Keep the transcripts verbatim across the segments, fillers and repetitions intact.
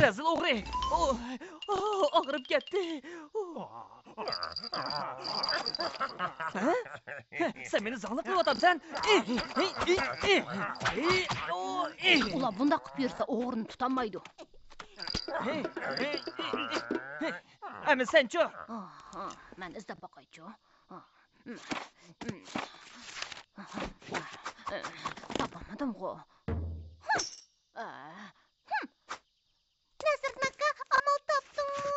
رەزىل ئوغرى! ئۇ، ئۇ، ئاغرىپ كەتتى! ئۇ. ھە؟ سەن مېنى زاڭلىق قىلىۋاتامسەن؟ ئى، ئى، ئى، ئى، ئى، ئۇ، ئى. ئۇلار بۇنداق قىلىپ يۈرسە، ئوغرىنى تۇتالمايدۇ. ئى، ئى، ئى، ئى، ئى. ئەمما سەنچۇ؟ ئاھا، مەن ئىزدەپ باقايچۇ. تاپالمىدىمغۇ. نەسىردىن ئاكا، ئامال تاپتىڭمۇ؟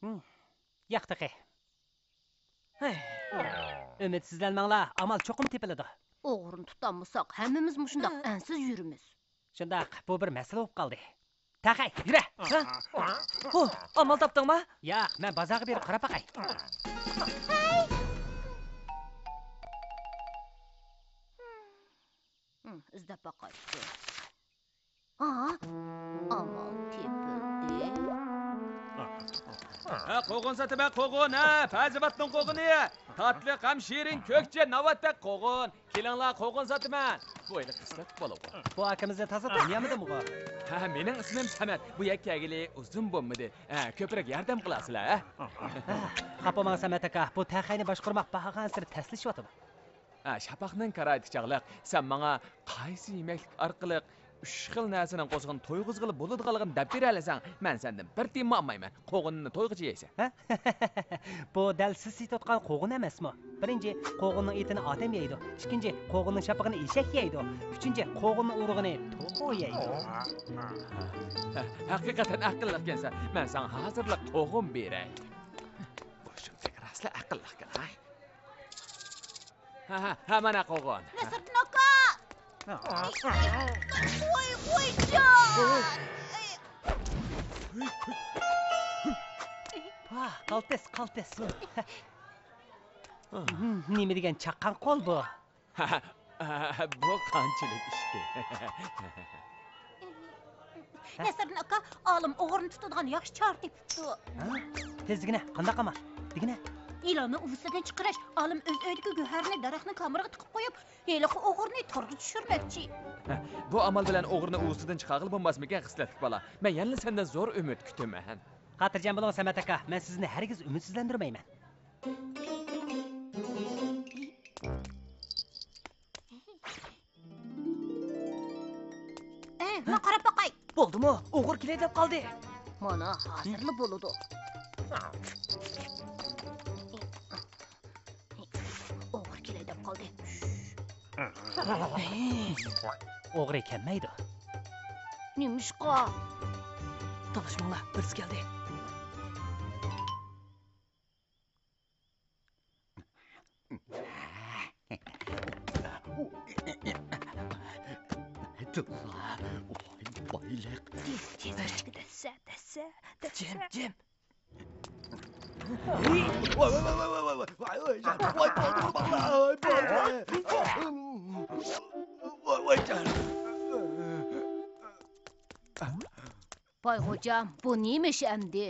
ھىم، ياق تېخى. ھەي. ئۈمىدسىزلەنمەڭلار، ئامال چوقۇم تېپىلىدۇ. ئوغرىنى تۇتالمىساق، ھەممىمىز مۇشۇنداق ئەنسىز يۈرىمىز. شۇنداق، بۇ بىر مەسىلە بولۇپ قالدى. تەخەي، يۈرە! ھە؟ ھو، ئامال تاپتىڭما؟ ياق، مەن بازارغا بېرىپ قاراپ باقاي. ھەي! ھىم، ئىزدەپ باقايچۇ. ھا؟ ئامال تېپىلدى. ھە، قوغۇن ساتىمەن، قوغۇن، ھە، پەزىۋاتنىڭ قوغۇنى. تاتلىق ھەم شېرىن كۆكچە ناۋاتتەك قوغۇن. كېلىڭلار، قوغۇن ساتىمەن. بۇ ھېلى قىسلىق بالىغۇ. بۇ ئاكىمىزنى تازا تونۇيالمىدىمغۇ؟ ھە، مېنىڭ ئىسمىم سەمەت. بۇ يەرگە كەلگىلى ئۇزۇن بولمىدى. ھە، كۆپرەك ياردەم قىلارسىلەر، ھە؟ ھە، خاپا بولماڭ سەمەت ئاكا، بۇ تەخەينى باشقۇرماق بارغانسېرى تەسلىشىۋاتىدۇ. ھە، شاپاقنىڭ كارايتى چاغلىق، سەن ماڭا قايسى يېمەكلىك ئارقىلىق ئۈچ خىل نەرسىنىڭ قوزىقىنى تويغۇزغىلى بولىدىغانلىقىنى دەپ بېرەلىسەڭ، مەن سەندىن بىر تىيىنمۇ ئالمايمەن. قوغۇننى تويغىچە يەيسەن. ھە؟ بۇ دەل سىز سېتىۋاتقان قوغۇن ئەمەسمۇ؟ بىرىنچى، قوغۇننىڭ ئېتىنى ئادەم يەيدۇ. ئىككىنچى، قوغۇننىڭ شاپىقىنى ئېشەك يەيدۇ. ئۈچىنچى، قوغۇننىڭ ئۇرۇقىنى توخۇ يەيدۇ. ھە، ھەقىقەتەن ئەقىللىقكەنسەن. مەن ساڭا ھازىرلا قوغۇن بېرەي. بۇ شۇنچىلىك راستلا ئەقىللىقكەن، ھاي. ھە، ھە، ھە، مانا قوغۇن. نەسىردىن ئاكا! ۋاي، ۋايجان! ۋاھ، قالتىس، قالتىس. نېمە دېگەن چاققان قول بۇ؟ بۇ قانچىلىك ئىشتى. نەسىردىن ئاكا، ئالىم ئوغرىنى تۇتىدىغان ياخشى چارە تېپىپتۇ. ھە؟ تېزدىگىنە، قانداق ئامال؟ دېگىنە. يىلاننى ئۇۋىسىدىن چىقىرىش، ئالىم ئۆز ئۆيىدىكى گۆھەرنى دەرەخنىڭ كامىرىغا تىقىپ قويۇپ، ھېلىقى ئوغرىنى تورغا چۈشۈرمەكچى. بۇ ئامال بىلەن ئوغرىنى ئۇۋىسىدىن چىقارغىلى بولماسمىكىن، خىسلەتلىك بالا؟ مەن يەنىلا سەندىن زور ئۈمىد كۈتىمەن. خاتىرجەم بولۇڭ، سەمەت ئاكا، مەن سىزنى ھەرگىز ئۈمىدسىزلەندۈرمەيمەن. ئەي، ماڭا قاراپ باقاي. بولدىمۇ؟ ئوغرى كېلەي دەپ قالدى. مانا، ھازىرلا بولىدۇ. ئوغرى كېلەي دەپ قالدى. ئوغرى كەلمەيدۇ. نېمىشقا؟ تالاشماڭلار، بىرسى كەلدى. تىللا، ۋاي، بايلىق. تېز، تېز، تېز، دەسسە، دەسسە، دەسسە. جىم، جىم. ۋاي، ۋاي، ۋاي، ۋاي، ۋاي، ۋاي، ۋاي، ۋاي، جان. ۋاي، بولدى، بولدى، ۋاي، ۋاي، ۋاي، جان. ۋاي، ۋاي، جان. باي غوجام، بۇ نېمە ئىش ئەمدى؟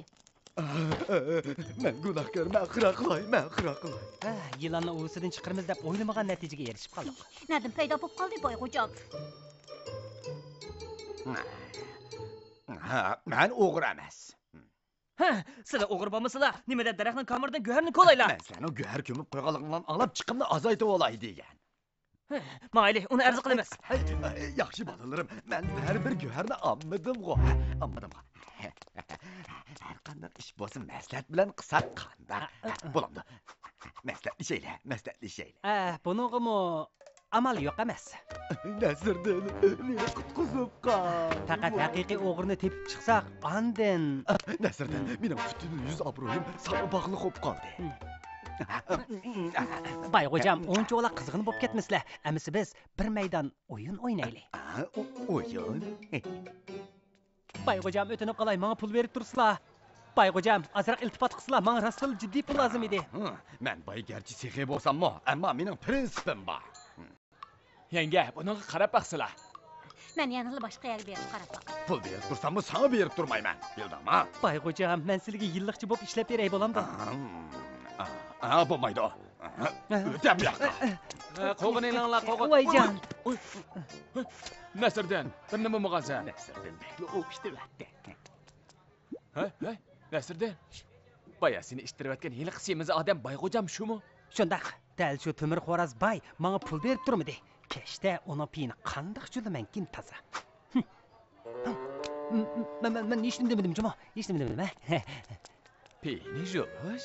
مەن گۇناھكار، مەن خىرا قىلاي، مەن خىرا قىلاي. ھە، يىلاننى ئۇۋىسىدىن چىقىرىمىز دەپ ئويلىمىغان نەتىجىگە ئېرىشىپ قالدۇق. نەدىن پەيدا بولۇپ قالدى، باي غوجام؟ ھە، مەن ئوغرى ئەمەس. ھە، سىلەر ئوغرى بولمىسىلا، نېمە دەپ دەرەخنىڭ كامىرىدىن گۆھەرنى كولايلا؟ مەن سىلەرنىڭ گۆھەر كۆمۈپ قويغانلىقىڭلارنى ئاڭلاپ، چىقىمنى ئازايتىۋالاي دېگەن. مايلى، ئۇنى ئەرز قىلىمىز. ياخشى بالىلىرىم، مەن بىرەر بىر گۆھەرنى ئالمىدىمغۇ. ئالمىدىمغۇ. ھەر قانداق ئىش بولسا مەسلىھەت بىلەن قىلساق قانداق؟ بولامدۇ؟ مەسلىھەتلىشەيلى، مەسلىھەتلىشەيلى. ئە، بۇنىڭغىمۇ ئامال يوق ئەمەس. نەسىردىن، مېنى قۇتقۇزۇپ قال. پەقەت ھەقىقىي ئوغرىنى تېپىپ چىقساق، ئاندىن. نەسىردىن، مېنىڭ پۈتۈن يۈز ئابرۇيۇم ساڭا باغلىق بولۇپ قالدى. باي غوجام، ئۇنچىۋالا قىزغىن بولۇپ كەتمىسىلە. ئەمىسە بىز بىر مەيدان ئويۇن ئوينايلى. ئويۇن؟ باي غوجام، ئۆتۈنۈپ قالاي، ماڭا پۇل بېرىپ تۇرسىلا. باي غوجام، ئازراق ئىلتىپات قىلسىلا، ماڭا راستلا جىددىي پۇل لازىم ئىدى. مەن باي گەرچە سېخىي بولساممۇ، ئەمما مېنىڭ پرىنسىپىم بار. يەڭگە، بۇنىڭغا قاراپ باقسىلا. مەن يەنىلا باشقا يەرگە بېرىپ قاراپ باقاي. پۇل بېرىپ تۇرساممۇ ساڭا بېرىپ تۇرمايمەن. بىلدىڭما؟ باي غوجام، مەن سىلىگە يىللىقچە بولۇپ ئىشلەپ بېرەي، بولامدۇ؟ ئا، بولمايدۇ. ئۆتە بۇ ياققا. ھە، قوغۇن ئېلىڭلار، قوغۇن. ۋايجان. ئۇي، ئۇي، ئۇي. نەسىردىن، بىر نېمە بولغانسەن؟ نەسىردىن بەكلا ئوخشىتىۋەتتى. ھە، ھە، نەسىردىن. بايا سېنى ئىتتىرىۋەتكەن ھېلىقى سېمىز ئادەم بايغوجام شۇمۇ؟ شۇنداق. دەل شۇ تۆمۈر خوراز باي ماڭا پۇل بېرىپ تۇرمىدى. كەچتە ئۇنىڭ پېيىنى قانداق جۇلىمەنكىن تازا. مەن، مەن، مەن، مەن ھېچنېمە دېمىدىم جۇمۇ. ھېچنېمە دېمىدىم، ھە؟ پېيىنى جۇلۇش؟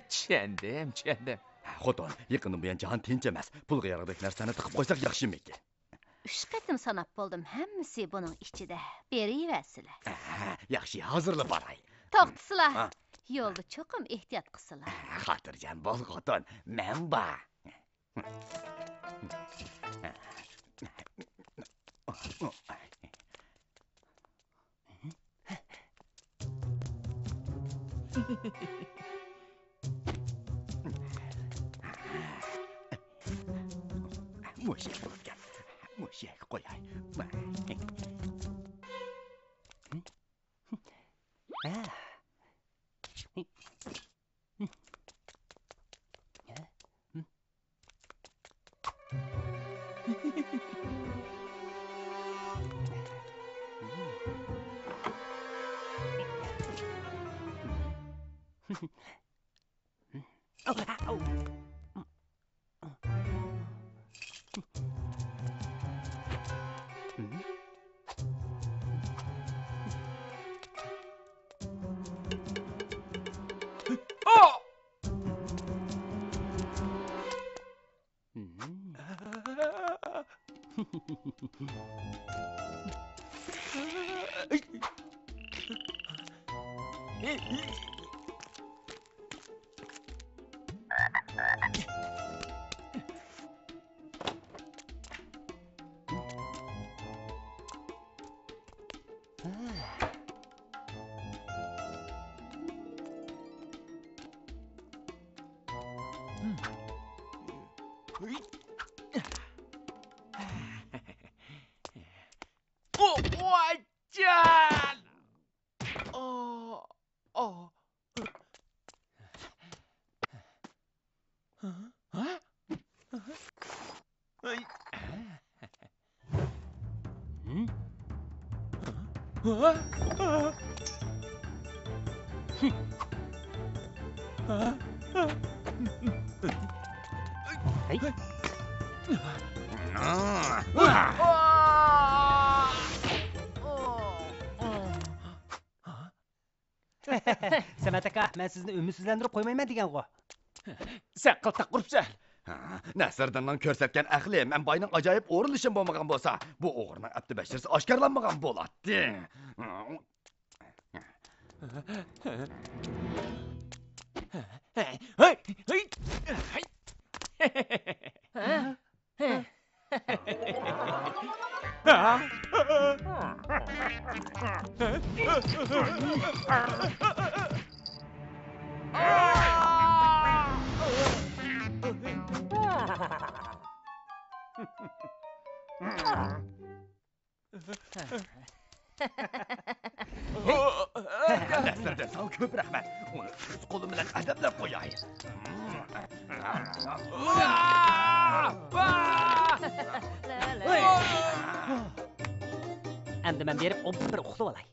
چۈشەندىم، چۈشەندىم. خوتۇن، يېقىندىن بۇيان جاھان تىنچ ئەمەس. پۇلغا يارىغۇدەك نەرسىلەرنى تىقىپ قويساق ياخشىمىكىن؟ ئۈچ قېتىم ساناپ بولدۇم، ھەممىسى بۇنىڭ ئىچىدە. بېرىۋەرسىلە. ئەھە، ياخشى، ھازىرلا باراي. توختىسىلا. ھا؟ يولدا چوقۇم ئېھتىيات قىلسىلا. ئەھە، خاتىرجەم بول، خوتۇن، مەن بار. مۇشۇ يەرگە قوياي. سەمەت ئاكا، مەن سىزنى ئۈمىدسىزلەندۈرۈپ قويمايمەن دېگەنغۇ. سەن قىلتاق ئۇرۇپسەن. ھە، نەسىردىننىڭ كۆرسەتكەن ئەقلى مەن باينىڭ ئاجايىپ ئورۇنلىشىمى بولمىغان بولسا، بۇ ئوغرىنىڭ ئەپتى بەشىرىسى ئاشكارىلانمىغان بولاتتى. نەسىردىن ساڭا كۆپ رەھمەت. ئۇنى ئۆز قولۇم بىلەن ئەدەپلەپ قوياي. ئەمدى مەن بېرىپ ئوبدان بىر ئۇخلىۋالاي.